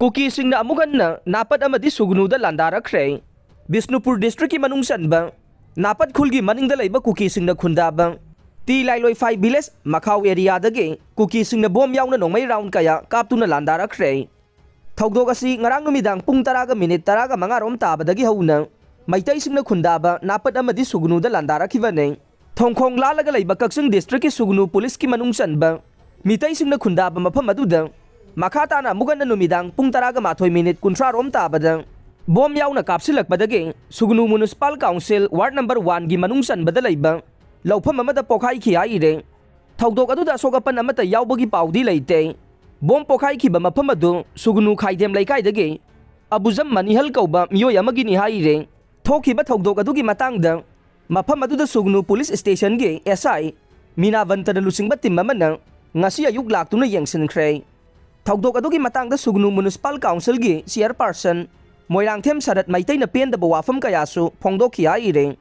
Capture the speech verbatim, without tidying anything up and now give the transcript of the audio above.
ꯀꯨꯀꯤꯁꯤꯡꯅ ꯑꯃꯨꯛ ꯍꯟꯅ ꯅꯥꯄꯠ ꯑꯃꯗꯤ ꯁꯨꯒꯅꯨꯗ ꯂꯥꯟꯗꯥꯔꯛꯈ꯭ꯔꯦ꯫ ꯕꯤꯁꯅꯨꯄꯨꯔ ꯗꯤꯁꯇ꯭ꯔꯤꯛꯀꯤ ꯃꯅꯨꯡ ꯆꯟꯕ ꯅꯥꯄꯠ ꯈꯨꯜꯒꯤ ꯃꯅꯤꯡꯗ ꯂꯩꯕ ꯀꯨꯀꯤꯁꯤꯡꯅ ꯈꯨꯟꯗꯥꯕ ꯇꯤ ꯂꯥꯏꯂꯣꯏꯐꯥꯏ ꯚꯤꯂꯦꯖ ꯃꯈꯥꯎ ꯑꯦꯔꯤꯌꯥꯗꯒꯤ ꯀꯨꯀꯤꯁꯤꯡꯅ ꯕꯣꯝ ꯌꯥꯎꯅ ꯅꯣꯡꯃꯩ ꯔꯥꯎꯟ ꯀꯌꯥ ꯀꯥꯞꯇꯨꯅ ꯂꯥꯟꯗꯥꯔꯛꯈ꯭ꯔꯦ꯫ ꯊꯧꯗꯣꯛ ꯑꯁꯤ ꯉꯔꯥꯡ ꯅꯨꯃꯤꯗꯥꯡ ꯄꯨꯡ ꯇꯔꯥꯒ ꯃꯤꯅꯤꯠ ꯇꯔꯥꯒ ꯃꯉꯥ ꯔꯣꯝ ꯇꯥꯕꯗꯒꯤ ꯍꯧꯅ ꯃꯩꯇꯩꯁꯤꯡꯅ ꯈꯨꯟꯗꯥꯕ ꯅꯥꯄꯠ ꯑꯃꯗꯤ ꯁꯨꯒꯅꯨꯗ ꯂꯥꯟꯗꯥꯔꯛꯈꯤꯕꯅꯤ꯫ ꯊꯣꯡꯈꯣꯡ ꯂꯥꯜꯂꯒ ꯂꯩꯕ ꯀꯛꯆꯤꯡ ꯗꯤꯁꯇ꯭ꯔꯤꯛꯀꯤ ꯁꯨꯒꯅꯨ ꯄꯨꯂꯤꯁꯀꯤ ꯃꯅꯨꯡ ꯆꯟꯕ ꯃꯤꯇꯩꯁꯤꯡꯅ ꯈꯨꯟꯗꯥꯕ ꯃꯐꯝ ꯑꯗꯨꯗ ꯃꯈꯥ ꯇꯥꯅ ꯑꯃꯨꯛ ꯍꯟꯅ ꯅꯨꯃꯤꯗꯥꯡ ꯄꯨꯡ ꯇꯔꯥꯒ ꯃꯥꯊꯣꯏ ꯃꯤꯅꯤꯠ ꯀꯨꯟꯊ꯭ꯔꯥ ꯔꯣꯝ ꯇꯥꯕꯗ ꯕꯣꯝ ꯌꯥꯎꯅ ꯀꯥꯞꯁꯤꯜꯂꯛꯄꯗꯒꯤ ꯁꯨꯒꯅꯨ ꯃ꯭ꯌꯨꯅꯤꯁꯤꯄꯥꯜ ꯀꯥꯎꯟꯁꯤꯜ ꯋꯥꯔꯗ ꯅꯝꯕꯔ ꯋꯥꯟꯒꯤ ꯃꯅꯨꯡ ꯆꯟꯕꯗ ꯂꯩꯕ ꯂꯧꯐꯝ ꯑꯃꯗ ꯄꯣꯈꯥꯏꯈꯤ ꯍꯥꯏꯔꯦ꯫ ꯊꯧꯗꯣꯛ ꯑꯗꯨꯗ ꯑꯁꯣꯛ ꯑꯄꯟ ꯑꯃꯠꯇ ꯌꯥꯎꯕꯒꯤ ꯄꯥꯎꯗꯤ ꯂꯩꯇꯦ꯫ ꯕꯣꯝ ꯄꯣꯈꯥꯏꯈꯤꯕ ꯃꯐꯝ ꯑꯗꯨ ꯁꯨꯒꯅꯨ ꯈꯥꯏꯗꯦꯝ ꯂꯩꯀꯥꯏꯗꯒꯤ ꯑꯕꯨꯖꯝ ꯃꯅꯤꯍꯜ ꯀꯧꯕ ꯃꯤꯑꯣꯏ ꯑꯃꯒꯤꯅꯤ ꯍꯥꯏꯔꯦ꯫ ꯊꯣꯛꯈꯤꯕ ꯊꯧꯗꯣꯛ ꯑꯗꯨꯒꯤ ꯃꯇꯥꯡꯗ ꯃꯐꯝ ꯑꯗꯨꯗ ꯁꯨꯒꯅꯨ ꯄꯨꯂꯤꯁ ꯁ꯭ꯇꯦꯁꯟꯒꯤ ꯑꯦꯁ ꯑꯥꯏ ꯃꯤꯅꯥ ꯕꯟꯇꯅ ꯂꯨꯆꯤꯡꯕ ꯇꯤꯝ ꯑꯃꯅ ꯉꯁꯤ ꯑꯌꯨꯛ ꯂꯥꯛꯇꯨꯅ ꯌꯦꯡꯁꯤꯟꯈ꯭ꯔꯦ꯫ ꯊꯧꯗꯣꯛ ꯑꯗꯨꯒꯤ ꯃꯇꯥꯡꯗ ꯁꯨꯒꯅꯨ ꯃ꯭ꯌꯨꯅꯤꯁꯤꯄꯥꯜ ꯀꯥꯎꯟꯁꯤꯜꯒꯤ ꯆꯤꯌꯔꯄꯥꯔꯁꯟ ꯃꯣꯏꯔꯥꯡꯊꯦꯝ ꯁꯔꯠ ꯃꯩꯇꯩꯅ ꯄꯦꯟꯗꯕ ꯋꯥꯐꯝ ꯀꯌꯥꯁꯨ ꯐꯣꯡꯗꯣꯛꯈꯤ ꯍꯥꯏꯔꯦ꯫